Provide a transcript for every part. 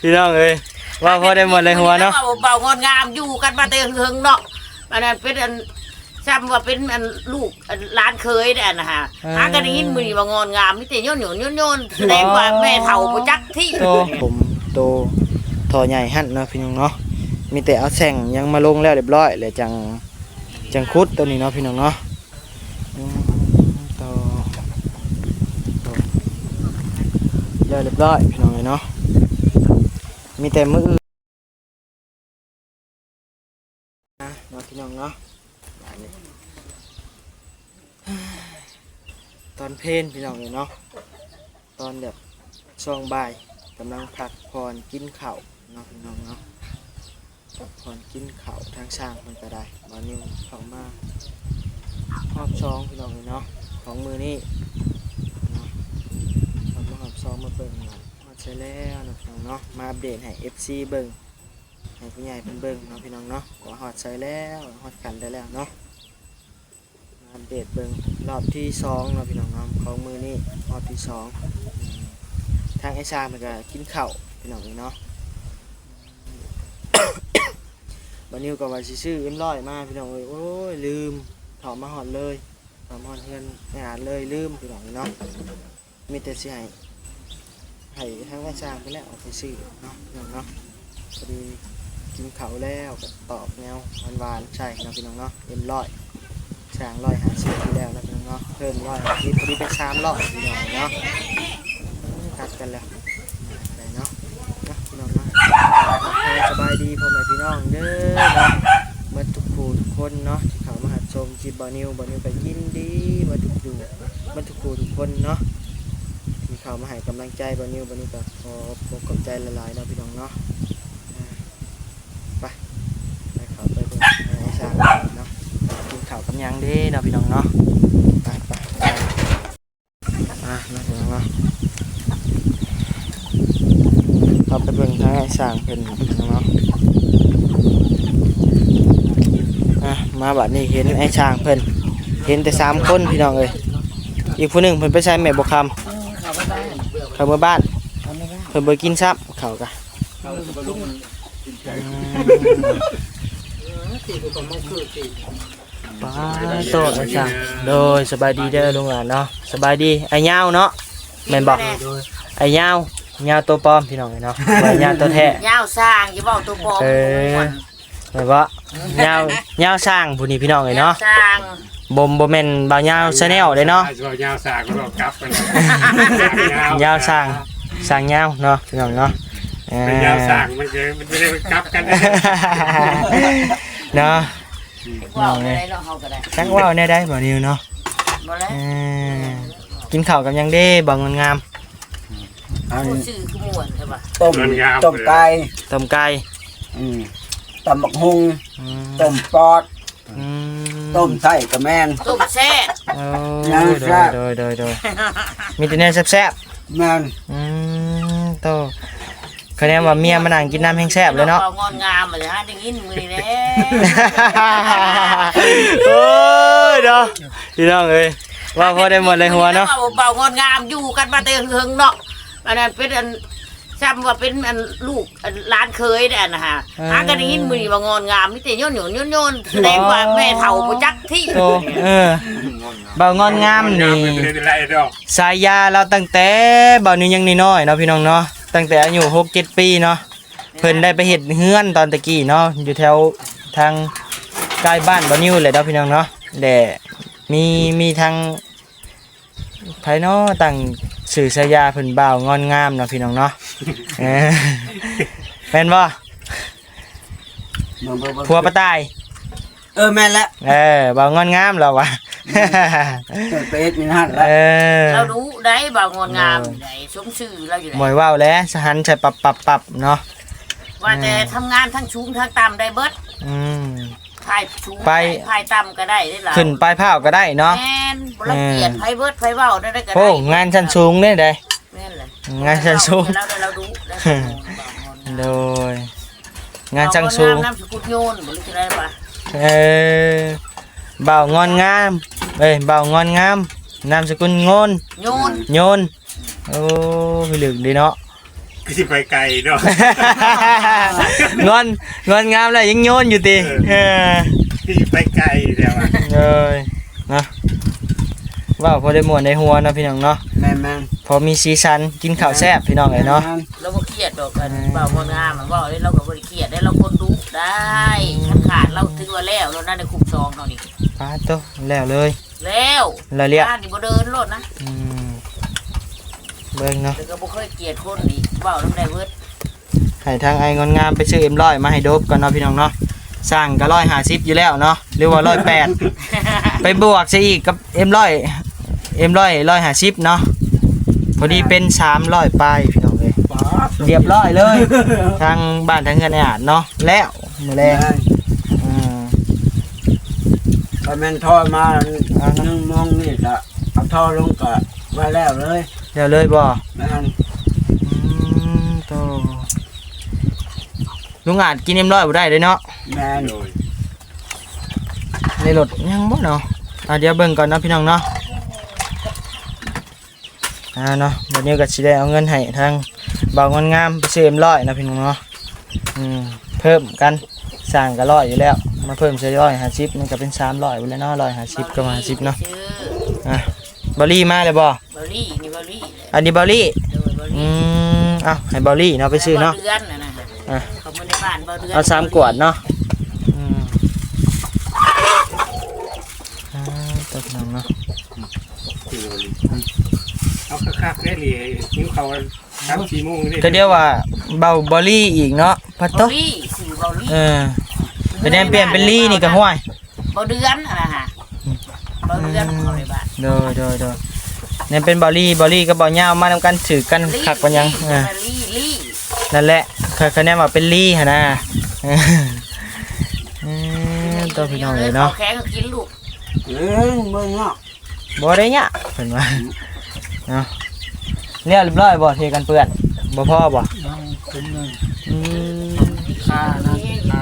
ພີ່ນ້ອງເອີຍ ເວົ້າພໍໄດ້ມ່ວນໄດ້ຫົວເນາະ. ເວົ້າ ເວົ້າງອນງາມຢູ່ກັນມາແຕ່ເຫິງເນາະ. ອັນນັ້ນເປັນອັນ ຊ່ຳວ່າເປັນອັນລູກອັນຫຼານເຂີຍເດ້ ອັນນະຫາ ເອີ ຫາກໍໄດ້ຍິນມື້ນີ້ວ່າງອນງາມ ມີແຕ່ໂຍນໆໆໆ ສະແດງວ່າແມ່ເຖົ້າບໍ່ຈັກທີ່. ໂຕ ຜົມໂຕທໍ່ໃຫຍ່ຫັ້ນເນາະ ພີ່ນ້ອງເນາະ. ມີແຕ່ເອົາແສ້ງຫຍັງມາລົງແລ້ວຮຽບຮ້ອຍ ແລ້ວຈັ່ງ ຈັ່ງຂຸດໂຕນີ້ເນາະ ພີ່ນ້ອງເນາະ. ອືມ ໂຕ ໂຕ ແລ້ວຮຽບຮ້ອຍ ພີ່ນ້ອງເອີຍເນາະ. ມີແຕ່ມື້ອື່ນ ເນາະ ພີ່ນ້ອງເນາະ. ບາດນີ້ ຕອນເພນ ພີ່ນ້ອງເອີຍເນາະ ຕອນແບບຊ່ວງບ່າຍ ກຳລັງພັກຜ່ອນກິນເຂົ້າເນາະ ພີ່ນ້ອງເນາະ. ພັກຜ່ອນກິນເຂົ້າ ທາງຊ່າງເພິ່ນກໍໄດ້ ບ່າວນິວເຂົ້າມາຮອບສອງ ພີ່ນ້ອງເອີຍເນາະ ຂອງມື້ນີ້ເນາະ. ເຂົ້າມາຮອບສອງ ມາເບິ່ງວ່າຮອດໃສແລ້ວເນາະ ພີ່ນ້ອງເນາະ. ມາອັບເດດໃຫ້ເອັຟຊີເບິ່ງ ໃຫ້ຜູ້ໃຫຍ່ເພິ່ນເບິ່ງເນາະ ພີ່ນ້ອງເນາະ ວ່າຮອດໃສແລ້ວ ຮອດຂັ້ນໃດແລ້ວເນາະ. ມາອັບເດດເບິ່ງຮອບທີສອງເນາະ ພີ່ນ້ອງເນາະ ຂອງມື້ນີ້ ຮອບທີສອງ. ທາງອ້າຍຊ່າງເພິ່ນກໍກິນເຂົ້າ ພີ່ນ້ອງເອີຍເນາະ. ບ່າວນິວກໍວ່າຊິຊື້ເອັມຮ້ອຍມາ ພີ່ນ້ອງເອີຍ ໂອ້ຍ ລືມ ເຂົ້າມາຮອດເລີຍ ເຂົ້າມາຮອດເຮືອນອ້າຍອາດເລີຍ ລືມ ພີ່ນ້ອງເອີຍເນາະ. ມີແຕ່ຊິໃຫ້ ໃຫ້ທາງອ້າຍຊ່າງເພິ່ນແຫຼະເອົາໄປຊື້ເນາະ ພີ່ນ້ອງເນາະ. ພໍດີກິນເຂົ້າແລ້ວກໍຕອກແນວຫວານໆໃສ່ເນາະ ພີ່ນ້ອງເນາະ. ເອັມຮ້ອຍ ຊ່າງຮ້ອຍຫ້າສິບຢູ່ແລ້ວເນາະ ພີ່ນ້ອງເນາະ ເພີ່ມຮ້ອຍຫ້າສິບ ພໍດີເປັນສາມຮ້ອຍ ພີ່ນ້ອງເນາະ. ຕັດກັນແລ້ວ ໄດ້ເນາະ ເນາະ ພີ່ນ້ອງເນາະ. ທັກທາຍສະບາຍດີພໍ່ແມ່ພີ່ນ້ອງເດີເນາະ ໝົດທຸກຜູ້ທຸກຄົນເນາະ ທີ່ເຂົ້າມາຮັບຊົມຄລິບບ່າວນິວ. ບ່າວນິວກໍຍິນດີໝົດທຸກຜູ້ ໝົດທຸກຜູ້ທຸກຄົນເນາະ ທີ່ເຂົ້າມາໃຫ້ກຳລັງໃຈບ່າວນິວ. ບ່າວນິວກໍຂໍຂອບຂອບໃຈຫຼາຍໆເນາະ ພີ່ນ້ອງເນາະ. ອ່າ ໄປ ໄປເຂົ້າໄປເບິ່ງໃນຊ່າງເນາະ ກິນເຂົ້າກັບຫຍັງເດ້ເນາະ ພີ່ນ້ອງເນາະ. ໄປ ໄປ ໄປ ອ່າ ເນາະ ພີ່ນ້ອງເນາະ ເຂົ້າໄປເບິ່ງທາງອ້າຍຊ່າງເພິ່ນເນາະ. ອ່າ ມາບາດນີ້ເຫັນອ້າຍຊ່າງເພິ່ນ ເຫັນແຕ່ສາມຄົນ ພີ່ນ້ອງເອີຍ. ອີກຜູ້ໜຶ່ງເພິ່ນໄປໃສແມ່ບົວຄຳ? ເອີ ເຂົາໄປບ້ານ ເຂົາເມືອບ້ານ ເຂົາເມືອບ້ານ ເພິ່ນບໍ່ກິນຊ້ຳເຂົ້າກະ ເຂົາກໍບໍ່ລົງກິນ ອືມ ເອີ ທີ່ກໍມາຄືທີ່ ປາໂຕ ອາຈານ ໂດຍ ສະບາຍດີເດີລຸງຫຼານເນາະ ສະບາຍດີ ອ້າຍຍາວເນາະ ແມ່ນບໍ່? ໂດຍ ອ້າຍຍາວ ຍາວໂຕປອມ ພີ່ນ້ອງເອີຍເນາະ ບໍ່ແມ່ນຍາວໂຕແທ້ ຍາວຊ່າງ ຢ່າເວົ້າໂຕປອມ ເອີ ແມ່ນບໍ່? ຍາວ ຍາວຊ່າງຜູ້ນີ້ ພີ່ນ້ອງເອີຍເນາະ ຍາວຊ່າງ ບໍ່ ບໍ່ແມ່ນບ່າວຍາວແຊນແນວເດ້ເນາະ ຍາວຊ່າງ ຍາວຊ່າງ ຊ່າງຍາວເນາະ ພີ່ນ້ອງເນາະ ເອີ ເປັນຍາວຊ່າງ ມັນກໍ ມັນບໍ່ໄດ້ກັບກັນເນາະ. ອືມ ເວົ້າແນວໃດເນາະ ເຮົາກໍໄດ້ ຈັກເວົ້າແນວໃດບໍ່ນິວເນາະ ບໍ່ແລ້ວ ເອີ ກິນເຂົ້າກັບຫຍັງເດ້ ບ່າວງອນງາມ? ອັນ ຊື່ຄືມ່ວນແທ້ວ່າ ຕົ້ມ ງາມໆ ຕົ້ມໄກ່ ຕົ້ມໄກ່ ອືມ ຕຳບັກຫຸ່ງ ອືມ ຕົ້ມປອດ ອືມ ຕົ້ມໄສ້ກໍແມ່ນ ຕົ້ມແຊບ ໂອ້ ແນວແຊບ ໂດຍ ໂດຍ ໂດຍ ໂດຍ ມີແຕ່ແນວແຊບໆ ແມ່ນ ອືມ ໂຕ ຄະແນນວ່າເມຍມານັ່ງກິນນຳແຮງແຊບເລີຍເນາະ ເວົ້າງອນງາມ ມາໄດ້ຍິນມື້ນີ້ແຫຼະ ໂອ້ຍເນາະ ພີ່ນ້ອງເອີຍ ເວົ້າພໍໄດ້ມ່ວນໄດ້ຫົວເນາະ ເວົ້າງອນງາມ ຢູ່ກັນມາແຕ່ເຫິງເນາະ ອັນນັ້ນເປັນອັນ ຊ່ຳວ່າເປັນອັນລູກອັນຫຼານເຂີຍເດ້ ອັນນະຫາ ເອີ ຫາກໍໄດ້ຍິນມື້ນີ້ວ່າງອນງາມ ມີແຕ່ໂຍນໆໆ ສະແດງວ່າແມ່ເຖົ້າບໍ່ຈັກທີ່ ໂຕ ເອີ ບ່າວງອນງາມນີ້ ງາມເປັນໄດ້ເດ້ ສາຍາລາວຕັ້ງແຕ່ບ່າວນິວຍັງນ້ອຍໆເນາະ ພີ່ນ້ອງເນາະ ຕັ້ງແຕ່ອາຍຸຫົກເຈັດປີເນາະ ເພິ່ນໄດ້ໄປເຮັດເຮືອນຕອນຕະກີ້ເນາະ ຢູ່ແຖວທາງໃກ້ບ້ານບ່າວນິວແຫຼະເນາະ ພີ່ນ້ອງເນາະ ແລະ ມີ ມີທັງ ໃຜເນາະຕັ້ງຊື່ສາຍາເພິ່ນ ບ່າວງອນງາມເນາະ ພີ່ນ້ອງເນາະ ເອີ ແມ່ນບໍ່? ເບິ່ງໆໆ ຜົວປ້າຕ່າຍ ເອີ ແມ່ນແຫຼະ ເອີ ບ່າວງອນງາມລາວວ່າ ເພິ່ນໄປເຮັດຢູ່ຫັ້ນແຫຼະ ເອີ ລາວດຸໄດ໋ ບ່າວງອນງາມ ໂດຍ ຢູ່ໃດ໋ ສົມຊື່ລາວຢູ່ໃດ໋ ບໍ່ໃຫ້ເວົ້າແຫຼະ ສະຫັນໃສ່ປັບໆໆເນາະ ວ່າແຕ່ ເອີ ທຳງານທັງສູງທັງຕ່ຳໄດ້ເບິດ ອືມ ພາຍສູງ ພາຍ ພາຍຕ່ຳກໍໄດ້ເດ້ລາວ ຂຶ້ນປາຍພ້າວກໍໄດ້ເນາະ ແມ່ນ ບໍ່ລະກຽດ ເອີ ໃຜເບິດ ໃຜເວົ້າແນວໃດກໍໄດ້ ໂອ້ ງານຊັ້ນສູງເດ້ ແມ່ນແຫຼະ ງານຊັ້ນສູງ ລາວ ລາວດຸ ລາວດຸ ໂດຍ ງານຊັ້ນສູງ ນາມສະກຸນໂຍນ ບໍ່ຮູ້ຈະໄດ້ປະ ເອີ ບ່າວງອນງາມ ເອີຍ ບ່າວງອນງາມ ນາມສະກຸນໂງນ ໂຍນ ໂຍນ ໂອ້ ພິລຶກເດ້ເນາະ ຄືຊິໄປໄກເນາະ ງອນ ງອນງາມແລ້ວຍັງໂຍນຢູ່ຕິ? ເອີ ເອີ ຄືຊິໄປໄກແລ້ວອະ ເອີຍ ເນາະ ເວົ້າພໍໄດ້ມ່ວນໄດ້ຫົວເນາະພີ່ນ້ອງເນາະ. ແມ່ນໆ ພໍມີສີສັນ ກິນເຂົ້າແຊບພີ່ນ້ອງເອີຍເນາະ. ແມ່ນໆ ລາວບໍ່ຄຽດດອກ ອັນ ອືມ ເວົ້າງອນງາມ ເວົ້າແລ້ວລາວກໍບໍ່ໄດ້ຄຽດ ແລ້ວລາວຄົນດຸໄດ໋. ອືມ ຄັນຂາດລາວຖືວ່າແລ້ວ ແລ້ວນັ້ນໃນຄຸກຊອງເຮົານີ້ ປາດໂຕ ແລ້ວເລີຍ. ແລ້ວ ແລ້ວລຽບ ງານນີ້ບໍ່ເດີນໂລດນະ. ອືມ ເບິ່ງເນາະ ແລ້ວກໍບໍ່ເຄີຍກຽດຄົນອີກ ເວົ້ານຳໄດ້ເບິດ. ໃຫ້ທາງອ້າຍງອນງາມໄປຊື້ເອັມຮ້ອຍມາໃຫ້ດົບກ່ອນເນາະພີ່ນ້ອງເນາະ. ຊ່າງກໍຮ້ອຍຫ້າສິບຢູ່ແລ້ວເນາະ ຫຼືວ່າຮ້ອຍແປດ ໄປບວກໃສ່ອີກກັບເອັມຮ້ອຍ ເອັມຮ້ອຍ ຮ້ອຍຫ້າສິບເນາະ ພໍດີເປັນສາມຮ້ອຍປາຍພີ່ນ້ອງເອີຍ. ປາດ ລຽບຮ້ອຍເລີຍ ທາງບ້ານທາງເຮືອນອ້າຍອາດເນາະ ແລ້ວ ມື້ແລງ ແມ່ນ ອືມ ກໍແມ່ນທໍ່ມາ ອ່າ ໜຶ່ງໂມງນີ້ກະເອົາທໍ່ລົງກະວ່າແລ້ວເລີຍ. ແລ້ວເລີຍບໍ່? ແມ່ນ ອືມ ໂຕ ລຸງອາດກິນເອັມຮ້ອຍບໍ່ໄດ້ເດ້ເນາະ. ແມ່ນ ໂດຍ ໃນລົດຍັງບໍ່ເນາະ. ອ່າ ດຽວເບິ່ງກ່ອນເນາະພີ່ນ້ອງເນາະ. ອ່າເນາະ ບາດນີ້ກໍຊິໄດ້ເອົາເງິນໃຫ້ທາງບ່າວງອນງາມໄປຊື້ເອັມຮ້ອຍເນາະພີ່ນ້ອງເນາະ. ອືມ ເພີ່ມກັນ ຊ່າງກໍຮ້ອຍຢູ່ແລ້ວ ມາເພີ່ມໃສ່ຮ້ອຍຫ້າສິບ ມັນກໍເປັນສາມຮ້ອຍພຸ້ນແຫຼະເນາະ ຮ້ອຍຫ້າສິບກັບຫ້າສິບເນາະ. ອ່າ ບາວລີມາແລ້ວບໍ່? ບາວລີ ນີ້ບາວລີ ອັນນີ້ບາວລີ. ໂດຍ ບາວລີ ອືມ ເອົາ ໃຫ້ບາວລີເນາະ ໄປຊື້ເນາະ. ເດືອນນະ ອ່າ ເອົາສາມກວດເນາະ. ອືມ ອ່າ ຕົກນ້ຳເນາະ. ເອົາຄັກໆເດ້ນີ້ ຫິວເຂົ້າ ສາມສີ່ໂມງເດ້. ກໍດຽວວ່າເບົາ ເບົາລີອີກເນາະ ພັດໂຕ ເບົາລີ ຊື່ເບົາລີ. ເອີ ໄປແນມປ່ຽນເປັນລີນີ້ກໍຫ້ວຍ ເບົາເດືອນຫັ້ນນະ. ອືມ ເບົາເດືອນ ເຂົາໄດ້ບ້ານ. ໂດຍ ໂດຍ ໂດຍ ແນມເປັນເບົາລີ ເບົາລີກັບເບົາຍາວມານຳກັນ ຖືກກັນຄັກປານຫຍັງ. ເອີ ລີ ລີ ນັ້ນແຫຼະ ຄະ ຄະແນນວ່າເປັນລີຫັ້ນນະ. ເອີ ໂຕ ພີ່ນ້ອງເອີຍເນາະ ເອົາແຂງກິນລູກ. ເອີ ເບິ່ງເນາະ ບໍ່ໄດ້ຍາກເພິ່ນວ່າ ອືມ ເນາະ. ແລ້ວຮຽບຮ້ອຍບໍ່ ເທກັນເປື້ອນ ບໍ່ພໍບໍ່? ຍັງຂຸມໜຶ່ງ. ອືມ ຄານັ້ນ ຄາ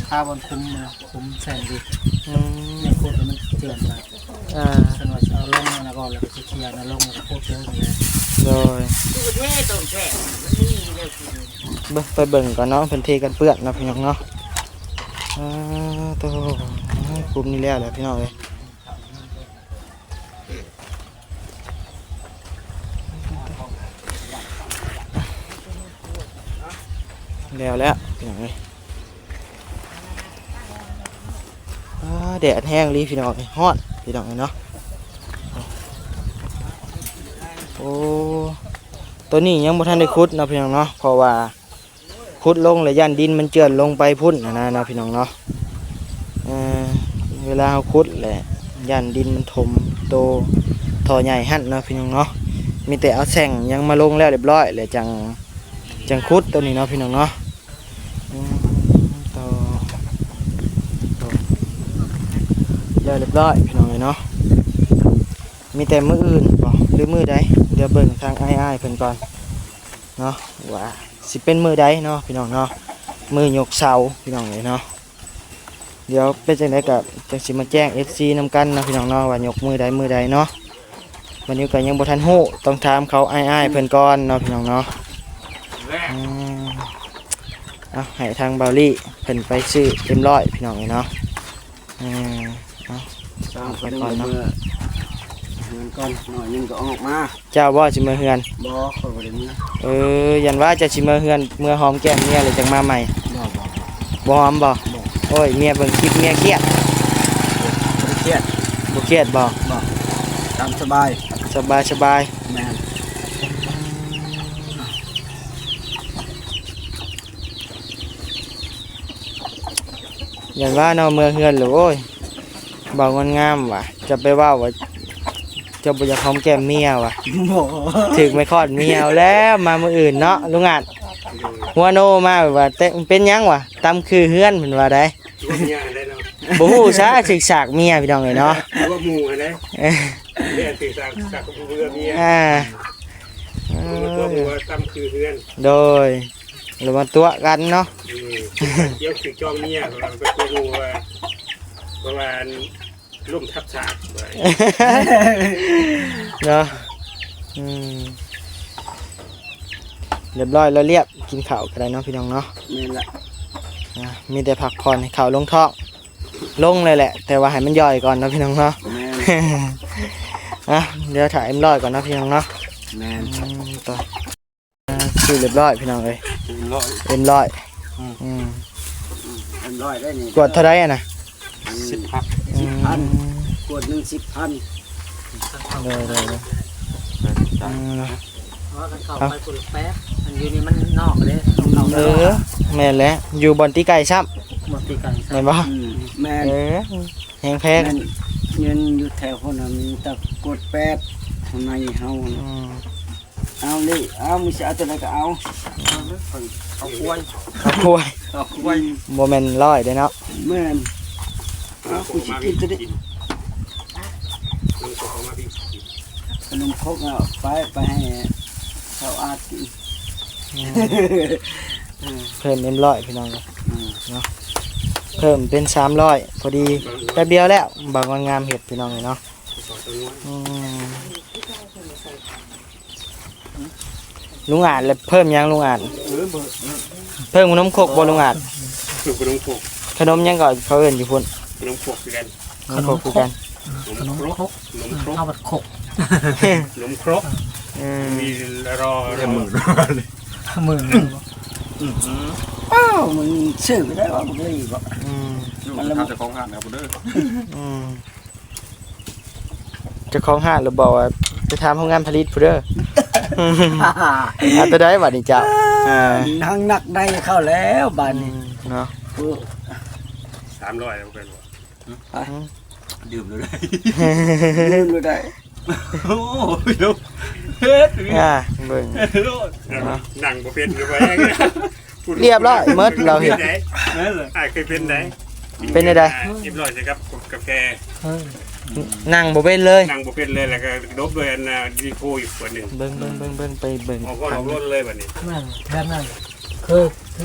ຄາບ່ອນຂຸມນະ ຂຸມແສງດີ. ອືມ ຍັງຂຸດໃຫ້ມັນເຈື່ອນໄປ. ອ່າ ຄັນວ່າຊິເອົາລົງແລ້ວກໍ ແລ້ວກໍຊິເຄຍນະ ລົງແລ້ວກໍຂຸດເດີຫັ້ນແຫຼະ. ໂດຍ ຄືເທຕົງແສງມັນມີຢູ່ແລ້ວ. ເບິ່ງ ໄປເບິ່ງກ່ອນເນາະ ເພິ່ນເທກັນເປື້ອນເນາະ ພີ່ນ້ອງເນາະ. ອ່າ ໂຕ ຂຸມນີ້ແລ້ວແຫຼະ ພີ່ນ້ອງເອີຍ. ແລ້ວແລ້ວ ພີ່ນ້ອງເອີຍ. ອ່າ ແດດແຮງອີ່ຫຼີພີ່ນ້ອງເອີຍ ຮ້ອນພີ່ນ້ອງເອີຍເນາະ. ໂອ້ ໂຕນີ້ຍັງບໍ່ທັນໄດ້ຂຸດເນາະ ພີ່ນ້ອງເນາະ ເພາະວ່າ ຂຸດລົງແລ້ວຢ້ານດິນມັນເຈື່ອນລົງໄປພຸ້ນຫັ້ນນະເນາະ ພີ່ນ້ອງເນາະ. ເອີ ເວລາເຮົາຂຸດແຫຼະ ຢ້ານດິນມັນຖົມໂຕທໍ່ໃຫຍ່ຫັ້ນເນາະ ພີ່ນ້ອງເນາະ. ມີແຕ່ເອົາແສັງຫຍັງມາລົງແລ້ວຮຽບຮ້ອຍ ແລ້ວຈັ່ງ ຈັ່ງຂຸດໂຕນີ້ເນາະ ພີ່ນ້ອງເນາະ. ອືມ ໂຕ ໂຕ ແລ້ວຮຽບຮ້ອຍ ພີ່ນ້ອງເອີຍເນາະ. ມີແຕ່ມື້ອື່ນບໍ່ ຫຼືມື້ໃດ ດຽວເບິ່ງທາງອ້າຍໆເພິ່ນກ່ອນເນາະ ວ່າ ຊິເປັນມື້ໃດເນາະ ພີ່ນ້ອງເນາະ ມື້ຍົກເສົາ ພີ່ນ້ອງເອີຍເນາະ. ດຽວເປັນຈັ່ງໃດກໍຈັ່ງຊິມາແຈ້ງເອັຟຊີນຳກັນເນາະ ພີ່ນ້ອງເນາະ ວ່າຍົກມື້ໃດມື້ໃດເນາະ. ບັດນີ້ກໍຍັງບໍ່ທັນຮູ້ ຕ້ອງຖາມເຂົາອ້າຍໆເພິ່ນກ່ອນເນາະ ພີ່ນ້ອງເນາະ. ອືມ ເອົາ ໃຫ້ທາງເບົາລີເພິ່ນໄປຊື້ເອັມຮ້ອຍ ພີ່ນ້ອງເອີຍເນາະ. ເອີ ເອົາ ຊ່າງເພິ່ນໄປກ່ອນເນາະ ເມືອເຮືອນກ່ອນ ໜ້ອຍໜຶ່ງກໍອອກມາ. ເຈົ້າບໍ່ຊິເມືອເຮືອນ? ບໍ່ ຂ້ອຍບໍ່ໄດ້ເມືອ. ເອີ ຢ້ານວ່າເຈົ້າຊິເມືອເຮືອນ ເມືອຫອມແກ້ມເມຍແລ້ວຈັ່ງມາໃໝ່. ບໍ່ ບໍ່ ບໍ່ຫອມບໍ່? ບໍ່. ໂອ້ຍ ເມຍເບິ່ງຄລິບເມຍຄຽດ. ບໍ່ໄດ້ຄຽດ. ບໍ່ຄຽດບໍ່? ບໍ່ ຕາມສະບາຍ. ສະບາຍ ສະບາຍ. ແມ່ນ. ຢ້ານວ່າເນາະ ເມືອເຮືອນແລ້ວ ໂອ້ຍ ເວົ້າງາມໆວ່າ ຈະໄປເວົ້າວ່າ ເຈົ້າບໍ່ຢາກຫອມແກ້ມເມຍວ່າ. ບໍ່ ຖືກໄມ້ຄ້ອນເມຍເອົາແລ້ວ ມາມື້ອື່ນເນາະ ລຸງອາດ. ໂດຍ ຫົວໂນມາແບບວ່າ ເປັນຫຍັງວະ ຕຳຄືເຮືອນ ເພິ່ນວ່າໄດ໋. ຕົວເມຍຫັ້ນແຫຼະເນາະ. ບໍ່ຮູ້ຊະ ຖືກສາກເມຍ ພີ່ນ້ອງເອີຍເນາະ. ຕົວໝູ່ຫັ້ນແຫຼະ. ເອີ ເມຍຖືກສາກ ສາກເຮືອນເມຍ. ອ່າ ຕົວໝູ່ຕຳຄືເຮືອນ. ໂດຍ. ລະມາຕົວະກັນເນາະ. ອືມ ດຽວຄືຈອງເມຍ ລະໄປຕົວະໝູ່ວ່າ ເພາະວ່າ ລົ້ມທັບສາກເນາະ. ອືມ ຮຽບຮ້ອຍລະລຽບ ກິນເຂົ້າກໍໄດ້ເນາະພີ່ນ້ອງເນາະ. ແມ່ນລະ ອ່າ ມີແຕ່ພັກຜ່ອນໃຫ້ເຂົ້າລົງທ້ອງ ລົງເລີຍແຫຼະ ແຕ່ວ່າໃຫ້ມັນຍ່ອຍກ່ອນເນາະພີ່ນ້ອງເນາະ. ແມ່ນ ອ່ະ ດຽວຖ້າເອັມຮ້ອຍກ່ອນເນາະພີ່ນ້ອງເນາະ. ແມ່ນ ອືມ ຕໍ່ ອ່າ ຊື້ຮຽບຮ້ອຍພີ່ນ້ອງເອີຍ ເອັມຮ້ອຍ ເອັມຮ້ອຍ. ອືມ ອືມ ເອັມຮ້ອຍໄດ້ນີ້ ຂວດເທົ່າໃດຫັ້ນນະ? ສິບພັນ ສິບພັນ ອືມ ຂວດໜຶ່ງສິບພັນ. ໂດຍ ໂດຍ ໂດຍ ອືມ ເພາະວ່າຄັນເຂົ້າໄປພຸ້ນແປດ ອັນຢູ່ນີ້ມັນນອກເດ້ ຕ້ອງເຂົ້າ ເອີ ແມ່ນແຫຼະ ຢູ່ບ່ອນຕີໄກ່ຊ້ຳ ບ່ອນຕີໄກ່ຊ້ຳ ແມ່ນບໍ່? ອືມ ແມ່ນ ເອີ ແຮງແພງ ແມ່ນ ເງິນຢູ່ແຖວພຸ້ນນະ ມີແຕ່ກວດແປດ ທາງໃນເຮົາ ອືມ ເອົານີ້ ເອົາ ມຶງຊິເອົາຕົວໃດກໍເອົາ ເອົາຄວາຍ ເອົາຄວາຍ ເອົາຄວາຍ ບໍ່ແມ່ນຮ້ອຍເດ້ເນາະ. ແມ່ນ ເອົາ ກູຊິກິນຕົວນີ້ ຂະໜົມຄົກເອົາໄປ ໄປໃຫ້ເຂົາອາດກິນ. ອືມ ເພີ່ມເອັມຮ້ອຍພີ່ນ້ອງເອີຍ ອືມ ເນາະ ເພີ່ມເປັນສາມຮ້ອຍ ພໍດີ ແປັບດຽວແລ້ວ ບ່າວງາມເຮັດພີ່ນ້ອງເອີຍເນາະ. ອືມ ລຸງອາດ ແລ້ວເພີ່ມຫຍັງລຸງອາດ? ເອີ ບໍ່ ເພີ່ມຂະໜົມຄົກບໍ່ລຸງອາດ? ເພີ່ມຂະໜົມຄົກ ຂະໜົມຫຍັງກໍເຂົາເອີ້ນຢູ່ພຸ້ນ? ຂະໜົມຄົກຄືກັນ ຂະໜົມຄົກຄືກັນ ຂະໜົມຄົກ ຂະໜົມຄົກ ເຮົາບັດຄົກ ຂະໜົມຄົກ ເອີ ມີລໍ ເອີ ໝື່ນ ໝື່ນ ອືມ ອ້າວ ມຶງຊື້ໄດ້ວ່າບໍ່ໄດ້ບໍ່ ອືມ ມັນລະ ເຈົ້າຂອງຮ້ານເອົາເດີ ອືມ ເຈົ້າຂອງຮ້ານລະບອກວ່າໄປຖາມໂຮງງານຜະລິດພຸ້ນເດີ. ເອົາແຕ່ໃດບາດນີ້ເຈົ້າ? ເອີ ເອີ ນັ່ງນັກໄດ້ເຂົ້າແລ້ວບາດນີ້ ອືມ ເນາະ ໂອ້ ສາມຮ້ອຍເອົາໄປບໍ່? ຫືມ ໄປ ອືມ ດື່ມເລີຍ ດື່ມເລີຍໄດ້. ໂອ້ຍ ເຮັດ ອ່າ ເບິ່ງ ນັ່ງບໍ່ເປັນຢູ່ວ່າ ຮຽບຮ້ອຍໝົດ ລາວເຮັດ ເປັນໄດ ອ້າຍເຄີຍເປັນໄດ ເປັນໄດ ຮຽບຮ້ອຍໃສ່ກັບກາແຟ ເອີ ນັ່ງບໍ່ເປັນເລີຍ ນັ່ງບໍ່ເປັນເລີຍ ແລ້ວກໍດົບດ້ວຍອັນນະ ດີໂພອີກຂວດໜຶ່ງ ເບິ່ງ ເບິ່ງ ເບິ່ງ ເບິ່ງ ໄປເບິ່ງ ອອກຮ້ອນອອກລົນເລີຍບາດນີ້ ແມ່ນແບບນັ້ນ ຄື ຄື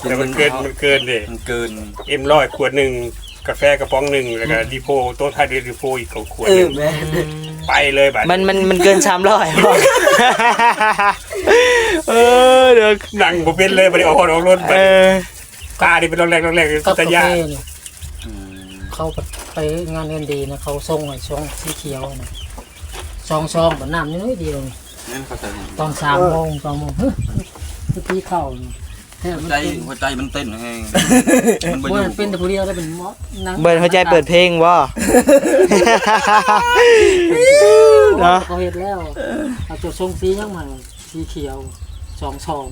ແຕ່ມັນເກີນ ມັນເກີນເດ້ ມັນເກີນ ເອັມຮ້ອຍຂວດໜຶ່ງ ກາແຟກະປ໋ອງໜຶ່ງ ແລ້ວກະ ອືມ ດີໂພ ໂຕທ້າຍດ້ວຍດີໂພອີກຂວດໜຶ່ງ ເອີ ແມ່ນ ອືມ ໄປເລີຍບາດນີ້ ມັນ ມັນ ມັນເກີນສາມຮ້ອຍ ເອີ ນັ່ງບໍ່ເປັນເລີຍບາດນີ້ ອອກຮ້ອນອອກລົນບາດນີ້ ເອີ ຕານີ້ເປັນລອກແລກລອກແລກຢູ່ ກັບກາແຟນີ້ ອືມ ເຂົາໄປງານເງິນດີນະ ເຂົາສົ່ງໃຫ້ຊ່ອງສີຂຽວນະ ສອງຊອງ ບັດນ້ຳນ້ອຍດຽວ ແມ່ນເຂົາໃສ່ ຕອນສາມໂມງ ສອງໂມງ ຮຶ ຄືຕີເຂົ້າ ແທ້ ຫົວໃຈ ມັນເຕັ້ນ ຫົວໃຈມັນເຕັ້ນແຮງ ມັນບໍ່ຢູ່ ບໍ່ແມ່ນເປັນແຕ່ຜູ້ດຽວ ໄດ້ເປັນໝໍ ເປີດຫົວໃຈເປີດເພງບໍ່? ເນາະ ເຂົາເຮັດແລ້ວ ເຂົາຈະສົ່ງສີຫຍັງມາ ສີຂຽວ ສອງຊອງ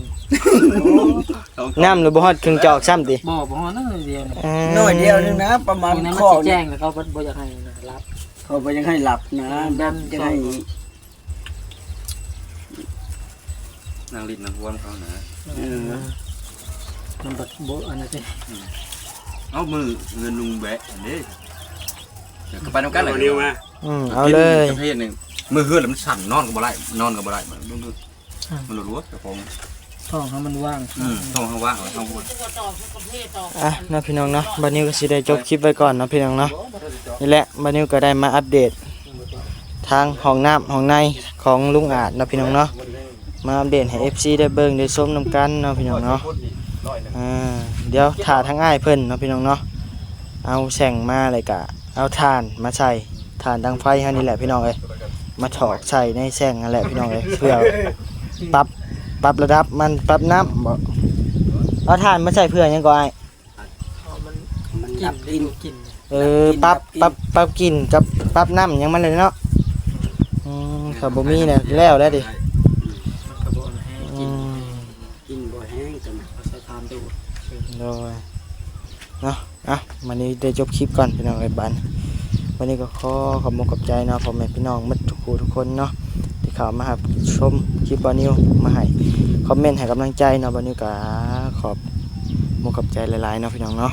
ນ້ຳລະບໍ່ຮອດເຄິ່ງຈອກຊ້ຳຕິ? ບໍ່ ບໍ່ຮອດໜ້ອຍດຽວ ເອີ ໜ້ອຍດຽວໜຶ່ງນະ ປະມານ ໂອ້ຍ ນັ້ນມັນຊິແຈ້ງ ແລ້ວເຂົາບໍ່ຢາກໃຫ້ລັບ ເຂົາບໍ່ຢາກໃຫ້ລັບນະ ແບບຢາກໃຫ້ ນັ່ງຫຼິ້ນນັ່ງຮ່ວມເຂົານະ ເອີ ມັນບັດບໍ່ອັນນັ້ນຕິ ອືມ ເອົາ ມື້ເຮືອນລຸງແບະຫັ້ນເດ້ ເດີ ກໍໄປນຳກັນແຫຼະ ເອົານິ້ວມາ ອືມ ເອົາເລີຍ ປະເທດນີ້ ມື້ເຮືອນລະມັນສັ່ນ ນອນກໍບໍ່ໄດ້ ນອນກໍບໍ່ໄດ້ ມັນ ມັນ ມັນຫຼວດໆ ເຈົ້າຂອງ ທ້ອງເຮົາມັນວ່າງ ອືມ ທ້ອງເຮົາວ່າງ ເຮົາບໍ່ ອ່ະ ເນາະ ພີ່ນ້ອງເນາະ ບາດນີ້ກໍຊິໄດ້ຈົບຄລິບໄວ້ກ່ອນເນາະ ພີ່ນ້ອງເນາະ ນີ້ແຫຼະ ບາດນີ້ກໍໄດ້ມາອັບເດດ ທາງຫ້ອງນ້ຳຫ້ອງໃນຂອງລຸງອາດເນາະ ພີ່ນ້ອງເນາະ ມາອັບເດດໃຫ້ເອັຟຊີໄດ້ເບິ່ງໄດ້ຊົມນຳກັນເນາະ ພີ່ນ້ອງເນາະ ອ່າ ດຽວຖ້າທາງອ້າຍເພິ່ນເນາະ ພີ່ນ້ອງເນາະ ເອົາແສັງມາ ແລ້ວກະເອົາຖ່ານມາໃສ່ ຖ່ານດັງໄຟເຮົານີ້ແຫຼະ ພີ່ນ້ອງເອີຍ ມາຖອກໃສ່ໃນແສັງຫັ້ນແຫຼະ ພີ່ນ້ອງເອີຍ ເພື່ອປັບ ປັບລະດັບມັນ ປັບນ້ຳບໍ? ເອົາຖ່ານມາໃສ່ເພື່ອຫຍັງກໍອ້າຍ? ມັນດັບກິ່ນ ເອີ ປັບ ປັບ ປັບກິ່ນກັບປັບນ້ຳຫຍັງມັນແຫຼະເນາະ ອືມ ຖ້າບໍ່ມີແລ້ວ ແລ້ວແຫຼະຕິ ມັນກໍບໍ່ແຫ້ງ ອືມ ກິນບໍ່ແຫ້ງ ກໍໃສ່ຖ່ານດູດ ໂດຍ ເນາະ ອ່ະ ມື້ນີ້ໄດ້ຈົບຄລິບກ່ອນ ພີ່ນ້ອງເອີຍ ບາດນີ້ ວັນນີ້ກໍຂໍຂອບມຸກຂອບໃຈເນາະ ພໍ່ແມ່ພີ່ນ້ອງໝົດທຸກຜູ້ທຸກຄົນເນາະ ທີ່ເຂົ້າມາຮັບຊົມຄລິບບ່າວນິວ ມາໃຫ້ຄອມເມັນໃຫ້ກຳລັງໃຈເນາະ ບ່າວນິວກໍຂອບມຸກຂອບໃຈຫຼາຍໆເນາະ ພີ່ນ້ອງເນາະ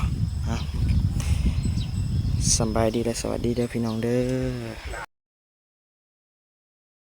ອ່ະ ສຳບາຍດີ ແລະ ສະຫວັດດີເດີ ພີ່ນ້ອງເດີ.